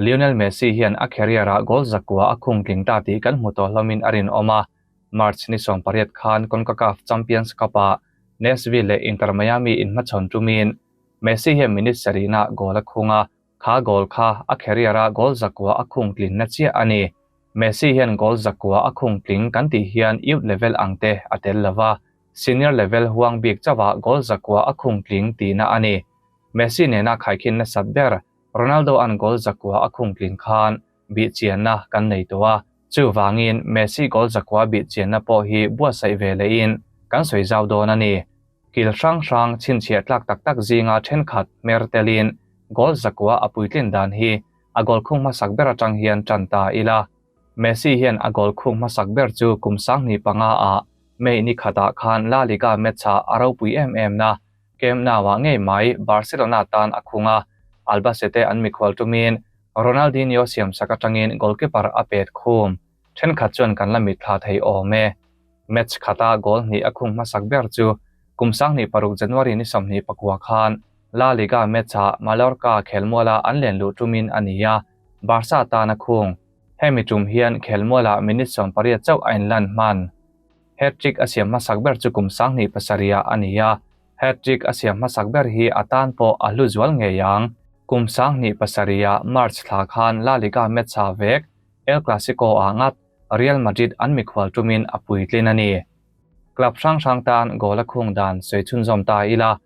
Lionel Messi hian a career-ah goal zakua a khung tling ta tih kan hmu tawh hlawmin a rinawm a. March ni 18 khan CONCACAF Champions Cup-ah Nashville leh Inter Miami inhmachhawn tumin Messi hian minute sarihna goal a khung a, kha goal kha a career-a goal zakua a khung tlinna chiah a ni. Messi hian goal zakua a khung tling kan tih hian youth level ang te a tel lo va, senior level huang bik chauhah goal zakua a khung tling tihna a ni. Messi nena khaikhin nasat ber Ronaldo-a'n goal zakua a khung tling khan bihchianna kan nei tawh a, chuvangin Messi goal zakua bihchianna pawh hi buatsaih ve lehin kan sawi zau dawn a ni. Kil hrang hrang chhinchhiah tlak tak tak zinga thenkhat hmer telin goal zakua a puitlin dan hi a goal khung hmasak ber atang hian tan ta ila. Messi hian a goal khung hmasak ber chu kum 2005 ah May ni khatah khan La Liga match-ah a ropui em em na Camp Nou-ah ngei mai Barcelona tan a khung a, Albacete an mikhual tumin Ronaldinho siamsak atangin goalkeeper a pet khum. Thenkhat chuan kan la mitthla thei awm e. Match khata goal hnih a khung hmasak ber chu kum 2006 January ni 29 khan La Liga match-ah Mallorca khelmuala an len luh tumin a ni a, Barca tan a khung. Hemi tum hian khelmualah minute 18 chauh a inlan hman. Hat-trick a siam hmasak ber chu kum 2007 ah a ni a, hat-trick a siam hmasak ber hi a tan pawh a hlu zual ngei ang. Kum 2007 ah March thla khan La Liga match-ah vek El Clasico ah ngat Real Madrid an mikhual tumin a puitlin a ni. Club hrang hrang tan goal a khung dan sawi chhunzawm ta ila,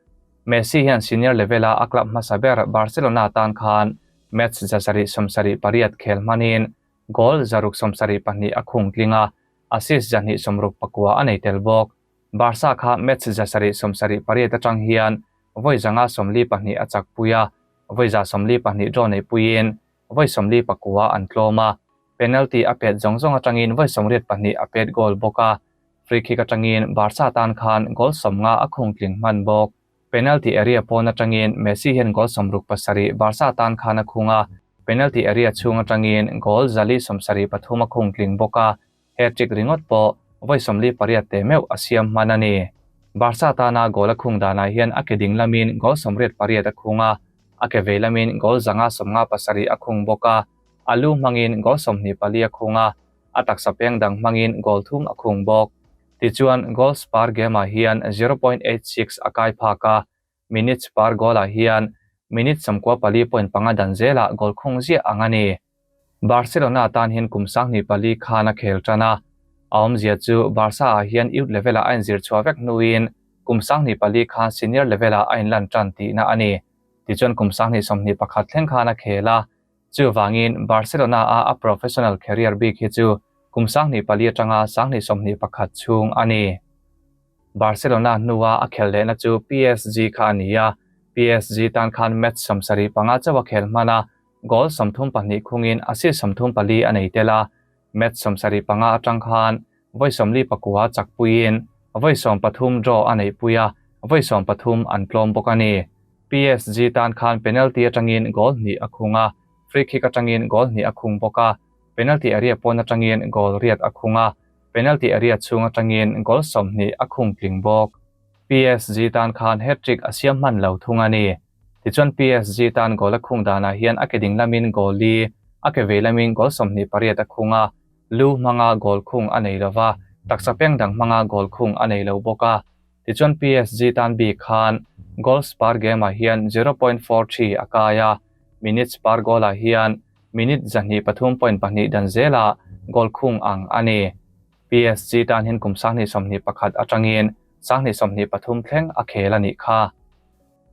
Messi hian senior level-a a club hmasa ber Barcelona tan khan match 178 khel hmanin goal 672 a khung tling a, assist 269 a nei tel bawk. Barca kha match 778 atang hian vawi 142 a chak pui a, vawi 142 draw nei puiin vawi 49 an tlawm a, penalty a pet zawng zawng atangin vawi 82 a pet goal bawk a, free kick atangin Barca tan khan goal 50 a khung tling hman bawk. Penalty area pawn atangin Messi hian goal 67 Barca tan khan a khung a, penalty area chhung atangin goal 473 a khung tling bawk a, hat-trick ringawt pawh vawi 48 te meuh a siam hman a ni. Barca tana goal a khung danah hian a ke ding lamin goal 88 a khung a, a ke vei lamin goal 157 a khung bawk a, a lu hmangin goal 24 a khung a, a taksa peng dang hmangin goal 3 a khung bawk. Tichuan goals per game-ah hian 0.86 a kai phak a, minutes per goal-ah hian minute 94.5 dan zelah goal khung ziah ang a ni. Barcelona tan hian kum 2004 khan a khel tan a, a awmzia chu Barca-ah hian youth level-ah a inzir chhuah vek hnuin kum 2004 khan senior level-ah a inlan tan tihna a ni. Tichuan kum 2021 thleng khan a khel a, chuvangin Barcelona-a a professional career bik hi chu kum 2004 atanga 2021 chhung a ni. Barcelona hnua a khel lehna chu PSG kha a ni a, PSG tan khan match 75 chauh a khel hman a, goal 32 khungin assist 34 a nei tel a, match 75 atang khan vawi 49 chak puiin vawi 13 draw a nei pui a, vawi 13 an tlawm bawk a ni. PSG tan khan penalty atangin goal hnih a khung a, free kick atangin goal hnih a khung bawk a, penalty area pawn atangin goal riat a khung a, penalty area chhung atangin goal 20 a khung tling bawk. PSG tan khan hat-trick a siam hman lo thung a ni. Tichuan PSG tan goal a khung danah hian a ke ding lamin goal li, a ke vei lamin goal 28 a khung a, lu hmanga goal khung a nei lova, taksa peng dang hmanga goal khung a nei lo bawk a. Tichuan PSG tan bik khan goals per game-ah hian 0.43 a kai a, minutes per goal-ah hian minute 103.2 dan zela goal khung ang a ni. PSG tan hian kum 2021 atangin 2023 thleng a khel a nih kha.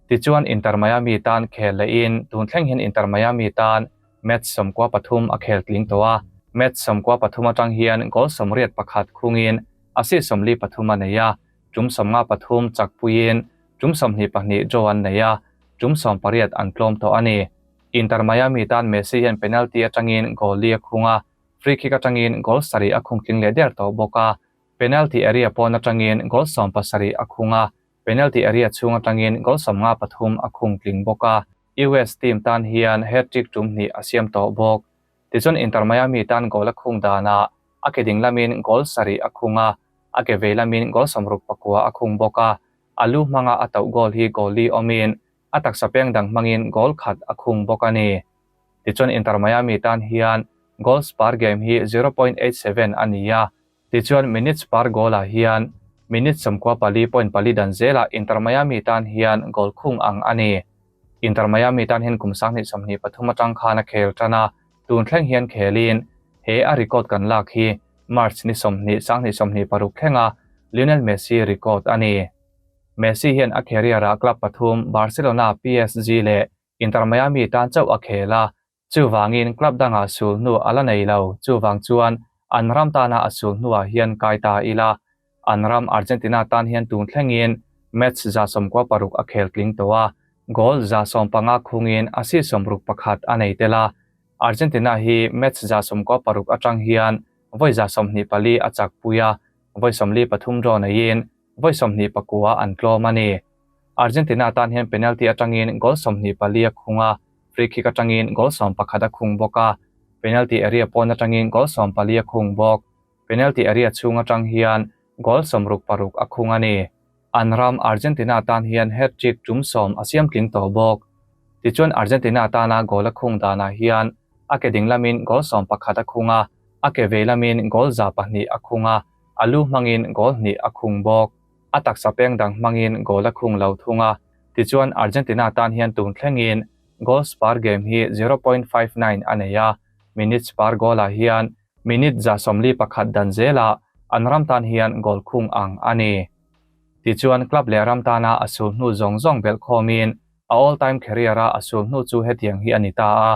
Tichuan Inter Miami tan khel lehin tun thleng hian Inter Miami tan match 13 a khel tling tawh a, match 13 atang hian goal 81 khungin assist 43 a nei a, tum 53 chak puiin tum 22 draw an nei a, tum 18 an tlawm tawh a ni. Inter Miami tan Messi hian penalty atangin goal li a khung a, free kick atangin goal 7 a khung tling leh der tawh bawk a, penalty area pawn atangin goal 17 a khung a, penalty area chhung atangin goal 53 a khung tling bawk a, US team tan hian hat-trick tum hnih a siam tawh bawk. Tichuan Inter Miami tan goal a khung danah a ke ding lamin goal 7 a khung a, a ke vei lamin goal 69 a khung bawk a, a lu hmanga a tauh goal hi goal li awmin a taksa peng dang hmangin goal khat a khung bawk a ni. Tichuan Inter Miami tan hian goals per game hi 0.87 a ni a, tichuan minutes per goal ah hian minute 94.4 dan zelah Inter Miami tan hian goal khung ang a ni. Inter Miami tan hian kum 2023 atang khan a khel tan a, tun thleng hian khelin he a record kan lak hi March ni 20 2026 thlenga Lionel Messi record a ni. Messi hian a career-ah club pathum Barcelona, PSG leh Inter Miami tan chauh a khel a, chuvangin club dangah sul hnu a la nei lo. Chuvang chuan an ram tana a sul hnuah hian kai ta ila, an ram Argentina tan hian tun thlengin match 96 a khel tling tawh a, goal 115 khungin assist 61 a nei tel a. Argentina hi match 96 atang hian vawi 24 a chakpui a, vawi 43 draw neiin vawi 29 an tlawm a ni. Argentina tan hian penalty atangin goal 24 a khung a, free kick atangin goal 11 a khung bawk a, penalty area pawn atangin goal 14 a khung bawk. Penalty area chhung atang hian goal 66 a khung a ni. An ram Argentina tan hian hat-trick tum 10 a siam tling tawh bawk. Tichuan Argentina tana goal a khung danah hian a ke ding lamin goal 11 a khung a, a ke vei lamin goal 200 a khung a, a lu hmangin goal 2 a khung bawk. A taksa peng dang hmangin goal a khung lo thung a, tichuan Argentina tan hian tun thlengin goals per game hi 0.59 a nei a, minutes per goal ah hian minute 141 dan zelah an ram tan hian goal khung ang a ni. Tichuan club leh ram tana a sul hnu zawng zawng belh khawmin a all time career a a sul hnu chu hetiang hi a ni ta a,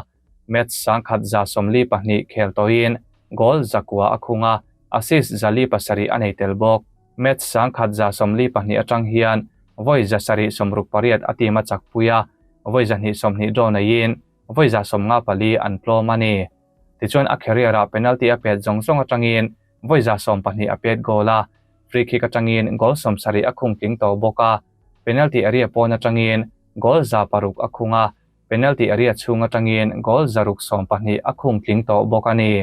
match 1142 khel tawhin goal 900 a khung a, assist 407 a nei tel bawk. Match 1142 atang hian vawi 768 a team a chakpui a, vawi 220 draw neiin vawi 154 an tlawm a ni. Tichuan a career ah penalty a pet zawng zawng atangin vawi 12 a pet goal a, free kick atangin goal 70 a khung tling tawh bawk a, penalty area pawn atangin goal 600 a khung a, penalty area chhung atangin goal 612 a khung tling tawh bawk a ni.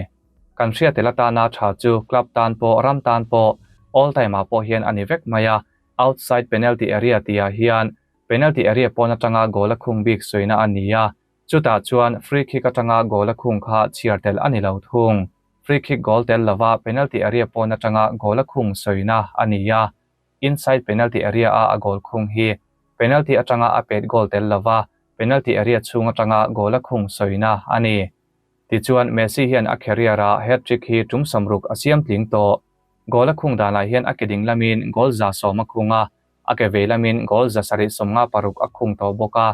Kan hriat tel atana tha chu club tan pawh ram tan pawh all time ah pawh hian a ni vek mai a, outside penalty area tihah hian penalty area pawn atanga goal a khung bik sawina a ni a, chutah chuan free kick atanga goal a khung kha chhiar tel a ni lo thung. Free kick goal tel lova penalty area pawn atanga goal a khung sawina a ni a, inside penalty area a a goal khung hi penalty atanga a pet goal tel lova penalty area chhung atanga goal a khung sawina a ni. Tichuan Messi hian a career ah hat-trick hi tum 60 a siam tling tawh. Goal a khung danah hian a ke ding lamin goal 110 a khung a, a ke vei lamin goal 756 a khung tawh bawk a,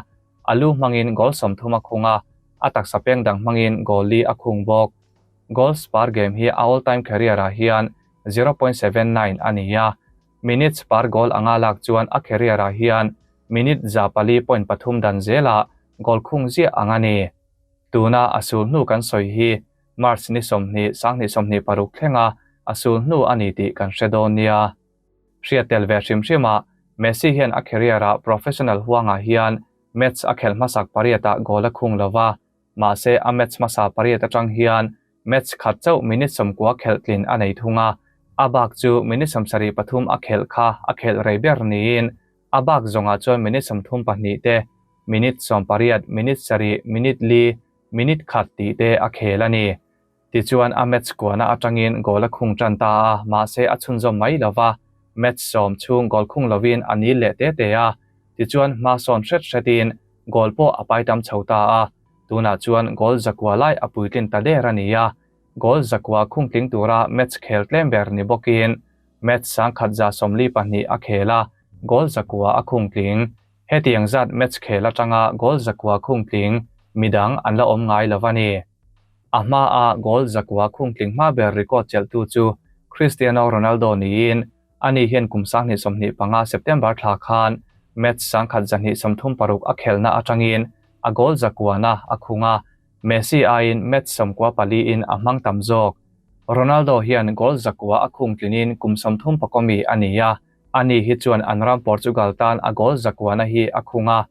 a lu hmangin goal 30 a khung a, a taksa peng dang hmangin goal 4 a khung bawk. Goals per game hi a all time career ah hian 0.79 a ni a, minutes per goal anga lak chuan a career ah hian minute 4.3 dan zelah goal khung ziah ang a ni. Tuna a sul hnu kan sawi hi March ni 20 2026 thlenga a sul hnu a ni tih kan hre dawn nia. Hriat tel ve hrim hrimah Messi hian a career ah professional huangah hian match a khelh hmasak pariatah goal a khung lova, mahse a match hmasa pariat atang hian match khat chauh minute 90 khelh tlin a nei thung a, a bak chu minute 73 a khelh kha a khelh rei ber niin a bak zawngah chuan minute 32 te, minute 18, minute 7, minute 4, minute 1 tih te a khel a ni. Tichuan a match kuana atangin goal a khung tan ta a, mahse a chhunzawm mai lova, match 10 chhung goal khung lovin a nil leh te te a, tichuan hma sawn hret hretin goal pawh a pai tam chho ta a, tunah chuan goal 900 lai a puitlin ta der a ni a, goal 900 khung tling tura match khel tlem ber ni bawkin match 1142 a khel a, goal 900 a khung tling. Hetiang zat match khel atanga goal 900 khung tling midang an la awm ngai lova ni. A hma a goal 900 khung tling hma ber record chelhtu chu Cristiano Ronaldo niin ani hian kum 2025 September thla khan match 1136 a khelna atangin a goal 900 na a khung a, Messi aiin match 94 in a hmang tam zawk. Ronaldo hian goal 900 a khung tlinin kum 34 mi a ni a, ani hi chuan an ram Portugal tan a goal 900 na hi a khung a.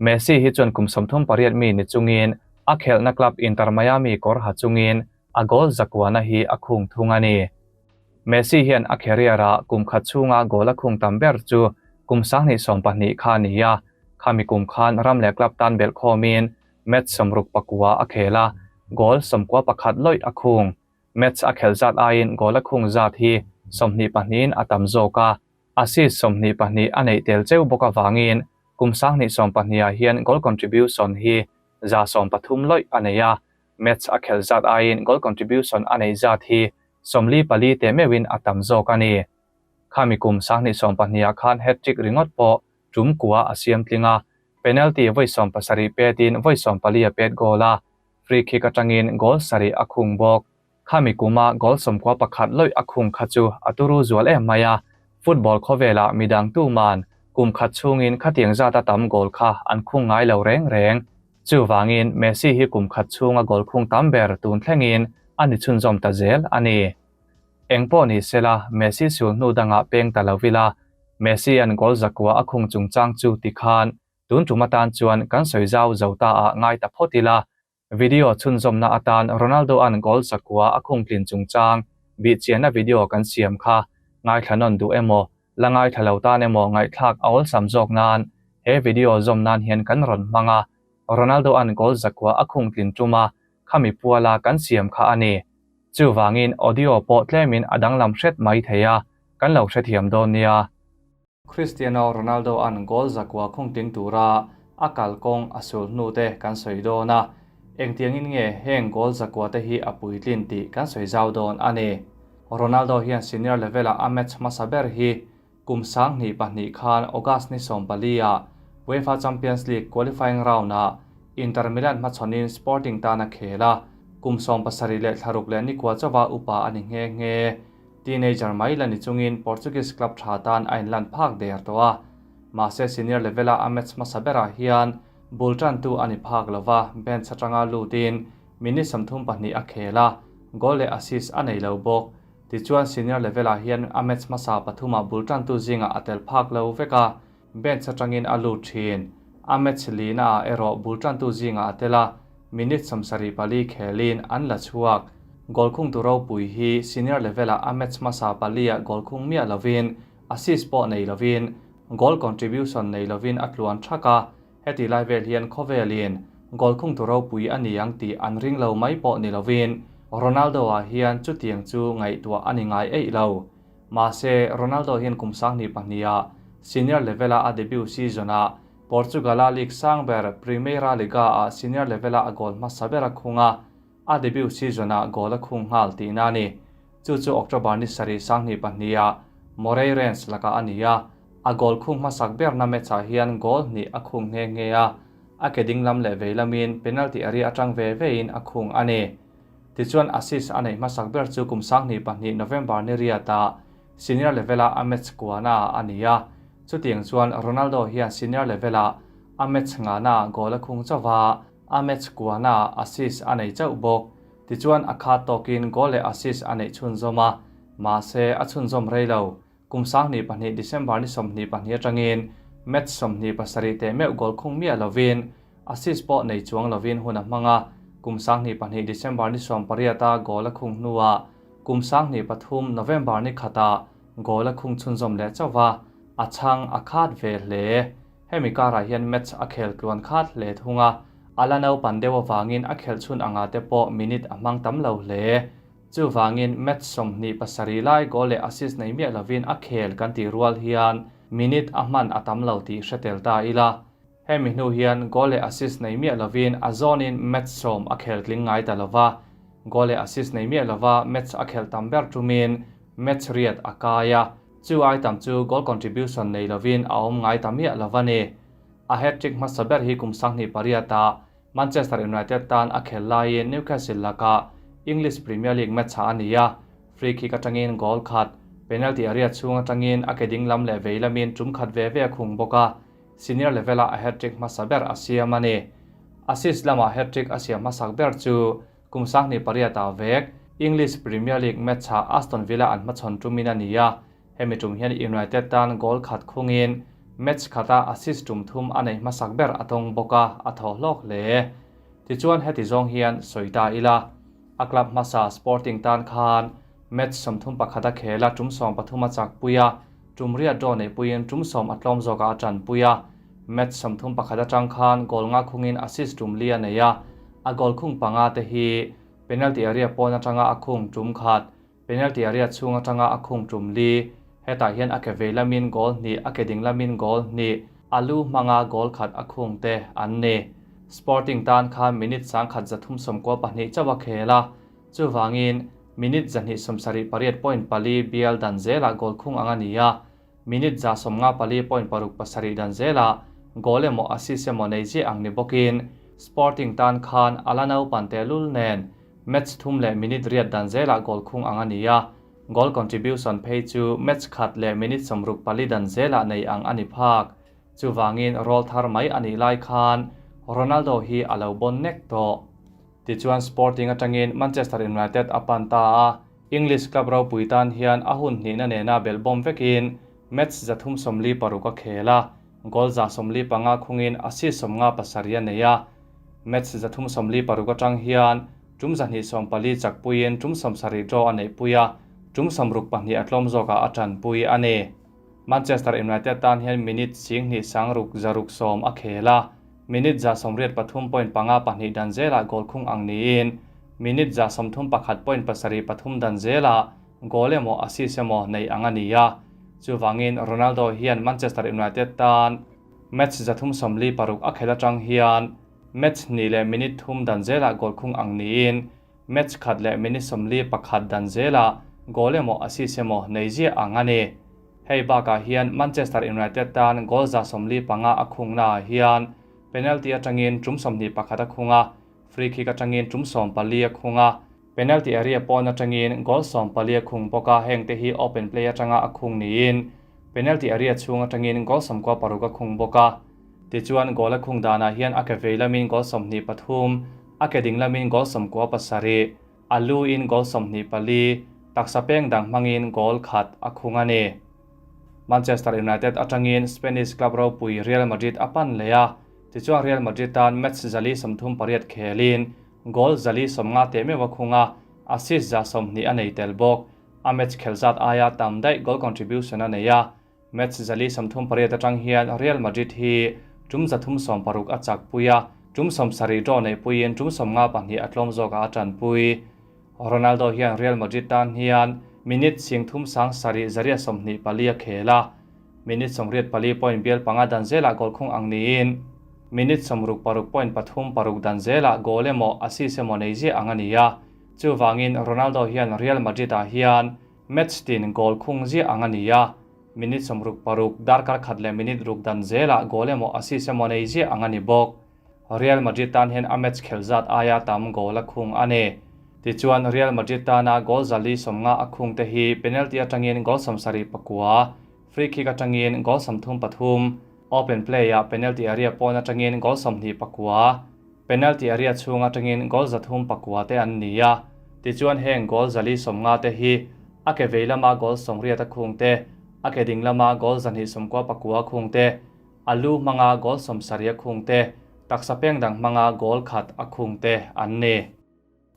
Messi hi chuan kum 38 mi ni chungin a khelhna club Inter Miami kawr ha chungin a goal 900 na hi a khung thung a ni. Messi hian a career ah kum khat chhunga goal a khung tam ber chu kum 2022 kha ni a, khami kum khan ram leh club tan belh khawmin Match 64 a khel a, goal 91 lawih a khung. Match a khelh zat aiin goal a khung zat hi 22 in a tam zawk a, assist 22 a neih tel cheu bawk avangin kum 2020 ah hian goal contribution hi 130 lawih a nei a, match a khelh zat aiin goal contribution a neih zat hi 44 teh meuhin a tam zawk a ni. Khami kum 2020 ah khan hat-trick ringawt pawh tum kua a siam tling a, penalty vawi 17 petin vawi 14 a pet goal a, free kick atangin goal sarih a khung bawk. Khami kuma goal 91 lawih a khung kha chu a turu zual em mai a, football khawvelah midang tuman kum khat chhungin khatiang zata tam goal kha an khung ngai lo reng reng. Chuvangin Messi hi kum khat chhunga goal khung tam ber tun thlengin a ni chhunzawm ta zel a ni. Eng pawh ni sela, Messi sul hnu dangah peng ta lo ila, Messi an goal zakua a khung chungchang chu tikhan tun tum atan chuan kan sawi zau zo ta ah ngai ta phawt ila. Video chhunzawmna atan Ronaldo an goal zakua a khung tlin chungchang bihchianna video kan siam kha ngaithla nawn duh emaw, la ngaithla lo tan emaw ngaihthlak a awlsam zawk nan he video zawm nan hian kan rawn hmang a, Ronaldo an goal zakua a khung tlin tuma khami puala kan siam kha a ni. Chuvangin audio pawh tlemin a danglam hret mai thei a, kan lo hrethiam dawn nia. Cristiano Ronaldo an goal zakua khung tling tura a kalkawng a sul hnu te kan sawi dawn a, engtiangin nge heng goal zakua te hi a puitlin tih kan sawi zau dawn a ni. Ronaldo hian senior level-a a match hmasa ber hi kum 2002 khan August ni 14 ah UEFA Champions League qualifying round-ah Inter Milan hmachhawnin Sporting tan a khel a, kum 76 leh thla ruk leh ni kua chauha upa a ni nghe nghe. Teenager mai la ni chungin Portuguese club tha tan a inlan phak der tawh a, mahse senior level-a a match hmasa berah hian bul tantu a ni phak lova, bench atanga lutin minute 32 a khel a, goal leh assist a nei lo bawk. Tichuan senior level-ah hian a match hmasa pathumah bul tantu zingah a tel phak lo vek a, bench atangin a lut thin. A match lina ah erawh bul tantu zingah a tel a, minute 74 khelin an la chhuak. Goal khungtu ropui hi senior level-ah a match hmasa paliah goal khung miah lovin, assist pawh nei lovin, goal contribution nei lovin a tluan thak a, heti lai vel hian khawvelin goal khungtu ropui a ni ang tih an ring lo mai pawh ni lovin Ronaldo-ah hian chutiang chu ngaihtuah a ni ngai eih lo. Mahse, Ronaldo hian kum 2002 ah senior level-a a debut season-ah Portugal-a league sang ber Primeira Liga-ah senior level-a a goal hmasa ber a khung a, a debut season-ah goal a khung nghal tihna a ni. Chu chu October ni sarih 2002 ah Moreirense lakah a ni a, a goal khung hmasak berna match-ah hian goal hnih a khung nghe nghe a, a ke dinglam leh veilamin penalty area atang ve vein a khung a ni. Tichuan assist a neih hmasak ber chu kum 2002 November ni riatah senior level-a a match kuana a ni a, chutiang chuan Ronaldo hian senior level-ah a match ngana goal a khung chauh a, a match kuana assist a nei chauh bawk. Tichuan a khat tawkin goal leh assist a neih chhunzawm a, mahse a chhunzawm rei lo. Kum 2002 December ni 22 atangin match 27 teh meuh goal khung miah lovin assist pawh nei chuang lovin hun a hmang a, kum 2002 December ni 18 a goal a khung hnuah kum 2003 November ni khatah goal a khung chhunzawm leh chauh a, a chhang a khat ve hle. Hemi karah hian match a khel tluan khat hle thung a, a la naupan deuh avangin a khelh chhun anga te pawh minute a hmang tam lo hle. Chuvangin match 27 lai goal leh assist nei miah lovin a khel kan tih rual hian minute a hman a tam lo tih hre tel ta ila. Hemi hnu hian goal leh assist nei miah lovin a zawnin match 10 a khel tling ngai ta lova, goal leh assist nei miah lova match a khel tam ber tumin match riat a kai a, chu ai tam chu goal contribution nei lovin a awm ngai ta miah lova ni. A hat-trick hmasa ber hi kum 2008 ah Manchester United tan a khel laiin Newcastle lakah English Premier League match a ni a, free kick atangin goal khat, penalty area chhung atangin a ke ding lam leh vei lamin tum khat ve ve a khung bawk a, senior level-a a hat-trick hmasa ber a siam a ni. Assist lamah hat-trick a siam hmasak ber chu kum 2008 ah vek English Premier League match-ah Aston Villa an hmachhawn tumin a ni a, hemi tum hian United tan goal khat khungin match khata assist tum thum a nei hmasak ber a tawng bawk a, a thaw hlawk hle. Tichuan heti zawng hian sawi ta ila, a club hmasa Sporting tan khan match 31 a khel a, tum 13 a chak pui a, tum riat draw nei puiin tum 10 a tlawm zawkah a tan pui a. Match 31 atang khan goal nga khungin assist tum li a nei a, a goal khung panga te hi penalty area pawn atanga a khung tum khat, penalty area chhung atanga a khung tum li, hetah hian a ke vei lamin goal hnih, a ke ding lamin goal hnih, a lu hmanga goal khat a khung te an ni. Sporting tan khan minute 1392 chauh a khel a, chuvangin minute 278.4 bial dan zelah goal khung ang a ni a, minute 154.67 dan zelah goal emaw assist emaw nei ziah ang ni bawkin Sporting tan khan a la naupan tehlul nen match thum leh minute riat dan zelah goal khung ang a ni a, goal contribution phei chu match khat leh minute 64 dan zelah nei ang a ni phak. Chuvangin rawl thar mai a nih lai khan Ronaldo hi a lo bawn nek tawh. Tichuan Sporting atangin Manchester United a pan ta a, English club ropui tan hian a hun hnihna nena belhbawm vekin match 346 a khel a, goal 145 khungin assist 57 a nei a. Match 346 atang hian tum 240 chakpuiin tum 70 draw a neihpui a, tum 62 a tlawm zawkah a tanpui a ni. Manchester United tan hian minute 2610 a khel a, minute 183.52 dan zelah goal khung ang niin minute 131.73 dan zelah goal emaw assist emaw nei ang a ni a. Chuvangin Ronaldo hian Manchester United tan match 346 a khel atang hian match hnih leh minute thum dan zelah goal khung ang niin match khat leh minute 41 dan zelah goal emaw assist emaw nei ziah ang a ni. Hei bakah hian Manchester United tan goal 145 a khungnaah hian penalty atangin tum 21 a khung a, free kick atangin tum 14 a khung a, penalty area pawn atangin goal 14 a khung bawk a, heng te hi open play atanga a khung niin penalty area chhung atangin goal 96 a khung bawk a. Tichuan goal a khung danah hian a ke vei lamin goal 23, a ke ding lamin goal 97, a lu in goal 24, taksa peng dang hmangin goal khat a khung a ni. Manchester United atangin Spanish club ropui Real Madrid a pan leh a, tichuan Real Madrid tan match 438 khelin goal 150 te meuh a khung a, assist 120 a nei tel bawk. A match khel zat aia tam daih goal contribution a nei a, match 438 atang hian Real Madrid hi tum 360 a chakpui a, tum 70 draw neihpuiin tum 52 a tlawm zawkah a tanpui. Ronaldo hian Real Madrid tan hian minute 37,724 a khel a, minute 84 point bial panga dan zelah goal khung ang niin minute 66.36 dan zelah goal emaw assist emaw nei ziah ang a ni a. Chuvangin Ronaldo hian Real Madrid ah hian match tin goal khung ziah ang a ni a, minute 66 darkar khat leh minute ruk dan zelah goal emaw assist emaw nei ziah ang a ni bawk. Real Madrid tan hian a match khel zat aia tam goal a khung a ni. Tichuan Real Madrid tana goal 150 a khung te hi penalty atangin goal 79, free kick atangin goal 33, open play ah penalty area pawn atangin goal 29, penalty area chhung atangin goal 309 te an ni a. Tichuan heng goal 150 te hi a ke vei lama goal 80 a khung te, a ke ding lama goal 299 khung te, a lu hmanga goal 70 a khung te, taksa peng dang hmanga goal khat a khung te an ni.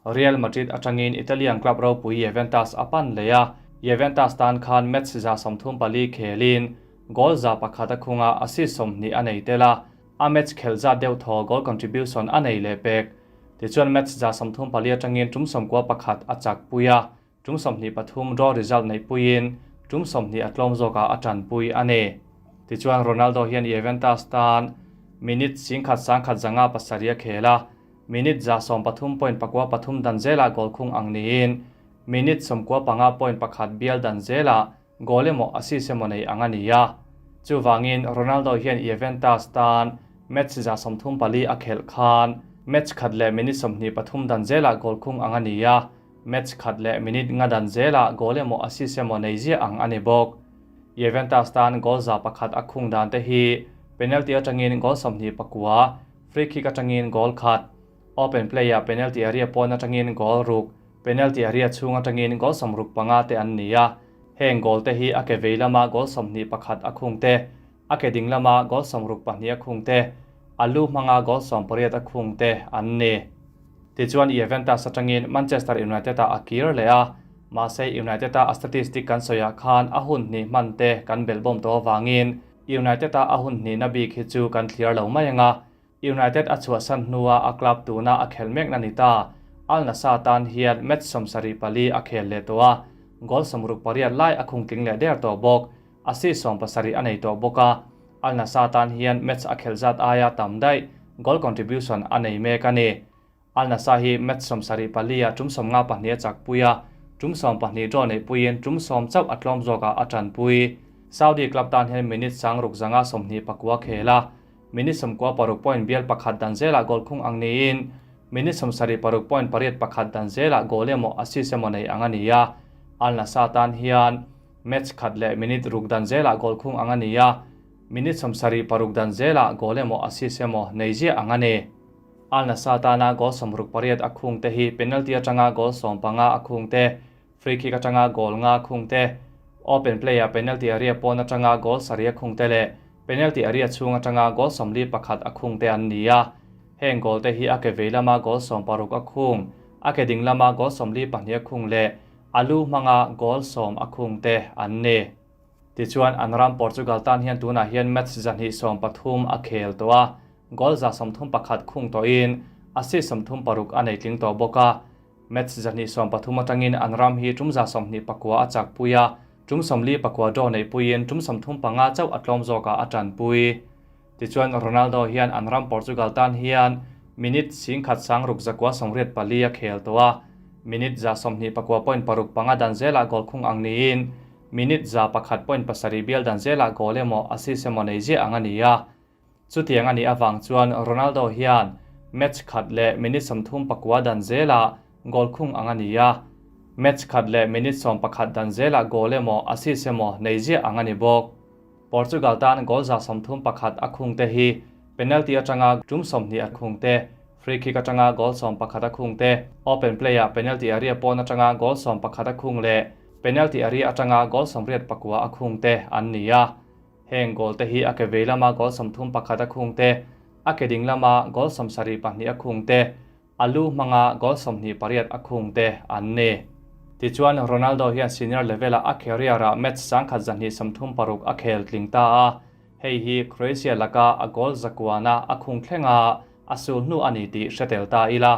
Real Madrid atangin Italian club ropui Juventus a pan leh a, Juventus tan khan match 34 khelin goal 101 a khunga assist 20 a nei tel a, a match khel zat deuh thaw goal contribution a nei leh pek. Tichuan match 34 atangin tum 91 a chakpui a, tum 23 draw result neihpuiin tum 20 a tlawm zawkah a tanpui a ni. Tichuan Ronaldo hian Juventus tan minute 11,157 a khel a, minute 113.93 dan zelah goal khung ang niin minute 95.1 bial dan zelah goal emaw assist emaw nei ang a ni a. Chuvangin Ronaldo hian Juventus tan match 34 a khelh khan match khat leh minute 23 dan zelah goal khung ang a ni a, match khat leh minute nga dan zelah goal emaw assist emaw nei ziah ang a ni bawk. Juventus tan goal 101 a khung dan te hi penalty atangin goal 29, free kick atangin goal khat, open play ah penalty area pawn atangin goal ruk, penalty area chhung atangin goal 65 te an ni a. Heng goal te hi a ke vei lama goal 21 a khung te, a ke ding lama goal 62 a khung te, a lu hmanga goal 18 a khung te an ni. Tichuan Juventus atangin Manchester United ah a kir leh a, mahse United a statistic kan sawiah khan a hun hnih hman te kan belhbawm tawh awangin. United-a a hun hnihna bik hi chu kan thliar lo mai ang a, United a chhuahsan hnua a club tuna a khelh mekna ni ta, Al Nassr tan hian match 74 a khel leh tawh a, goal 68 lai a khung tling leh der tawh bawk, assist 17 a nei tawh bawk a, Al Nassr tan hian match a khelh zat aia tam daih goal contribution a nei mek a ni. Al Nassr hi match 74 ah tum 52 a chakpui a, tum 12 draw neihpuiin tum 10 chauh a tlawm zawkah a tanpui. Saudi club tan hian minute 6529 khel a, minute 96 point bial pakhat dan zelah goal khung ang niin minute 76.81 dan zelah goal emaw assist emaw nei ang a ni a. Al Nassr tan hian match khat leh minute ruk dan zelah goal khung ang a ni a, minute 76 dan zelah goal emaw assist emaw nei ziah ang a ni. Al Nassr tana goal 68 a khung te hi penalty atanga goal 15 a khung te, free kick atanga goal nga khung te, open play-a penalty area pawn atanga goal sarih a khung te leh penalty area chhung atanga goal 41 a khung te an ni a. Heng goal te hi a ke vei lama goal 16 a khung, a ke ding lama goal 42 a khung leh a lu hmanga goal 10 a khung te an ni. Tichuan an ram Portugal tan hian tunah hian match 213 a khel tawh a, goal 131 khung tawhin assist 36 a nei tling tawh bawk a. Match 213 atangin an ram hi tum 29 a chakpui a, tum 44 draw neihpuiin tum 35 chauh a tlawm zawkah a tanpui. Tichuan Ronaldo hian an ram Portugal tan hian minute 1684 a khel tawh a, minute 29.65 dan zelah goal khung ang niin minute 101.7 bial dan zelah goal emaw assist emaw nei ziah ang a ni a. Chutiang a nih avang chuan Ronaldo hian match khat leh minute 34 dan zelah goal khung ang a ni a, match khat leh minute 11 dan zelah goal emaw assist emaw nei ziah ang a ni bawk. Portugal tan goal 131 a khung te hi penalty atanga tum 20 a khung te, free kick atanga goal 11 a khung te, open play-a penalty area pawn atanga goal 11 a khung leh penalty area atanga goal 89 a khung te an ni a. Heng goal te hi a ke vei lama goal 31 a khung te, a ke ding lama goal 72 a khung te, a lu hmanga goal 28 a khung te an ni. Tichuan Ronaldo hian senior level-a a career-a match 1236 a khel tling ta a, hei hi Croatia laka a goal zakuana a khung thlenga a sul hnu a ni tih hre tel ta ila.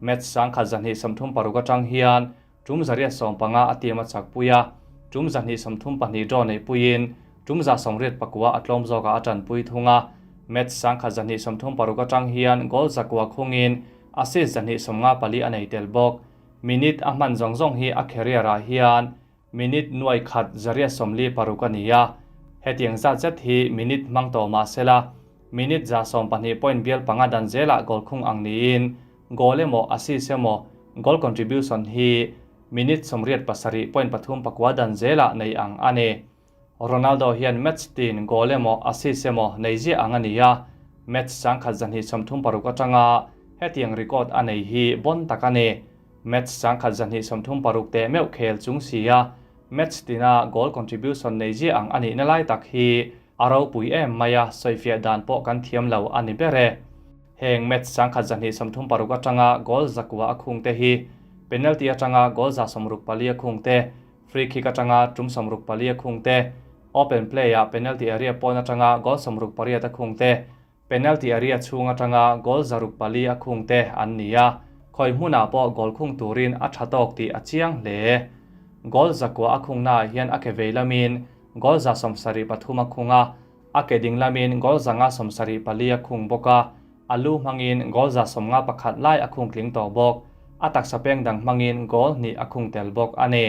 Match 1236 atang hian tum 115 a team a chakpui a, tum 232 draw neihpuiin tum 189 a tlawm zawkah a tanpui thung a. Match 1236 atang hian goal zakua khungin assist 254 a nei tel bawk. Minute a hman zawng zawng hi a career-ah hian minute nuai khat 146 a ni a. Hetiang zat zet hi minute hmang tawh mah sela minute 12 point bial panga dan zelah goal khung ang niin goal emaw assist emaw goal contribution hi minute 87.34 dan zelah nei ang a ni. Ronaldo hian match tin goal emaw assist emaw nei ziah ang a ni a, match 1236 atanga hetiang record a nei hi bon tak a ni. Match 1236 te meuh khel chung si a, match tina goal contribution nei ziah ang a nih na lai tak hi a ropui em mai a, sawifiah dan pawh kan thiam lo a ni ber e. Heng match 1236 atanga goal zakua a khung te hi penalty atanga goal 64 a khung te, free kick atanga tum 64 a khung te, open play-a penalty area pawn atanga goal 68 a khung te, penalty area chhung atanga goal 104 a khung te an ni a. Khoi hmunah pawh goal khung turin a tha tawk tih a chiang hle. Goal zakua a khung naah hian a ke vei lamin goal 73 a khung a, a ke ding lamin goal 174 a khung bawk a, a lu hmangin goal 51 lai a khung tling tawh bawk. A taksa peng dang hmangin goal hnih a khung tel bawk a ni.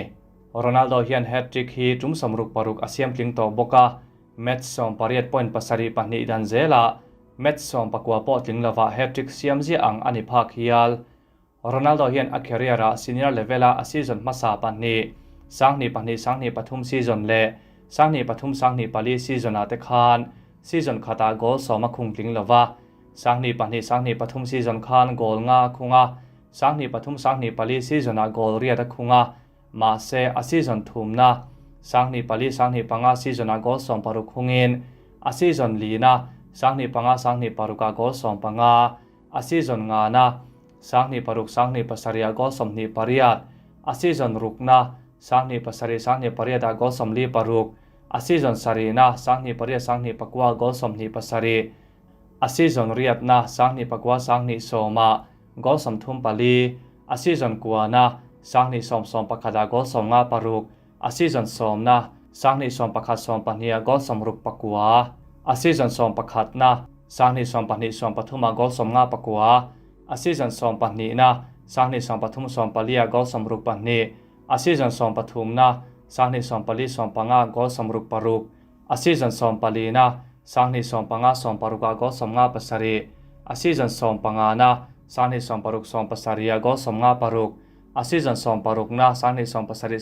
Ronaldo hian hat-trick hi tum 66 a siam tling tawh bawk a, match 18.72 dan zelah match 19 pawh tling lova hat-trick siam ziah ang a ni phak hial. Ronaldo hian a career-a senior level-a a season hmasa pahnih, 2002 2003 season leh 2003 2004 season-ah te khan season khatah goal 10 a khung tling lova, 2002 2003 season khan goal nga a khung a, 2003 2004 season-ah goal riat a khung a, mahse a season thumna 2004 2005 season-ah goal 16 khungin a season lina 2005 2006 goal 15, a season ngana 2006 2007 goal 28, a season rukna 2007 2008 goal 46, A season sarihna, 28 29 goal 27. A season riatna, 29 31 ah goal 34. A season kuana, 20 10 11 ah goal 56. A season sawmna, 20 11 12 ah goal 69. A season 11na, 20 12 13 ah goal 59. A season 12na, 20 13 14 ah goal 62. A season 13na, 20 14 15 goal 66. A season 14na, 20 15 16 ah goal 57. A season 15na, 20 16 17 ah goal 56. A season 16na, 20 17 18 ah goal 54. A season 17na, 20 18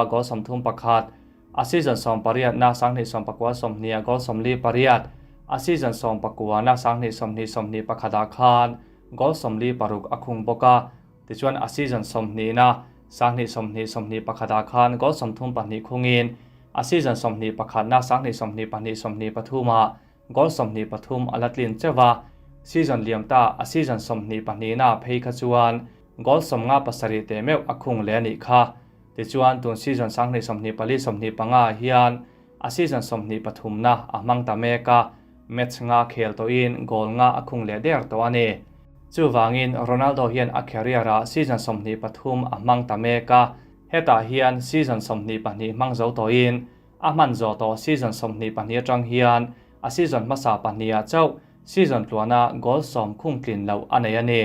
19 goal 31. A season 18na, 20 19 20 ah goal 48. A season 19na, 20 20 21 ah khan goal 46 a khung bawk a. Tichuan a season 20na, 20 20 21 ah khan goal 32 khungin a season 21na, 20 22 23 ah goal 23 a la tlin cheuh a. Season liam ta a season 22na phei kha chuan goal 57 te meuh a khung leh a nih kha. Tichuan tun season 20 24 25 hian a season 23na a hmang ta mek a, match nga khel tawhin goal nga a khung leh der tawh a ni. Chuvangin Ronaldo hian a career ah season 23 a hmang ta mek a, hetah hian season 22 hmang zo tawhin a hman zawh tawh season 22 atang hian a season hmasa pahnih ah chauh season tluana goal 10 khung tlin loh a nei a ni.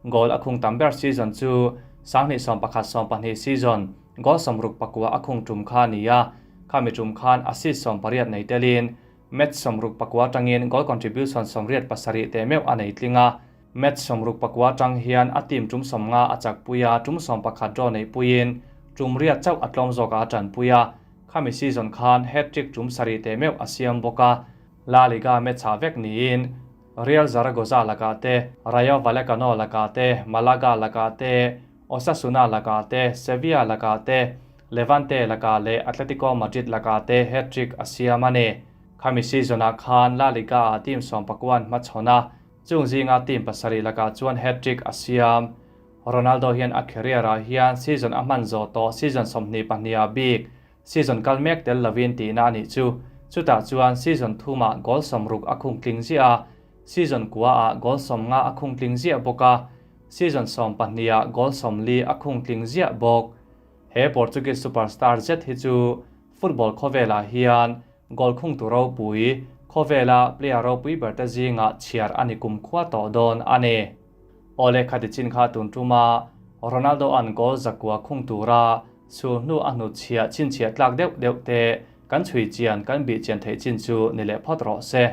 Goal a khung tam ber season chu 20 11 12 season goal 69 a khung tum kha ni a, khami tum khan assist 18 nei telin match 69 tangin goal contribution 87 te meuh a nei tling a. Match 69 tang hian a team tum 50 a chak puia, tum 11 draw nei puiin tum riat chauh a tlawm zawk a tan puia. Khami season khan hat-trick tum 7 te meuh a siam bawk a. La Liga match ha vek niin Real Zaragoza laka te, Rayo Vallecano laka te, Malaga laka te, Osasuna laka te, Sevilla laka te, Levante laka leh Atletico Madrid laka te hat-trick a siam a ni. Khami season ah khan La Liga ah team 19 hmachhawn a, chung zinga team 7 laka chuan hat-trick a siam. Ronaldo hian a career ah hian season a hman zawh tawh season 22 ah bik season kal mek tel lovin tihna a nih chu. Chutah chuan season 3 ah goal 60 a khung tling ziah a, season 9 ah goal 50 a khung tling ziah bawk a, season 12 ah goal 40 a khung tling ziah bawk. He Portuguese superstar zet hi chu football khawvelah hian goal khung tu ropui khawvela player ropui ber te zinga chhiar ani kum khua tawh dawn a ni. Awle, khati chin kha tun tuma Ronaldo an goal 900 khung tura sul hnu a hnu chhia chin chhia tlak deuh deuh te kan chhui chian kan bih chian theih chin chu ni leh phawt rawh se.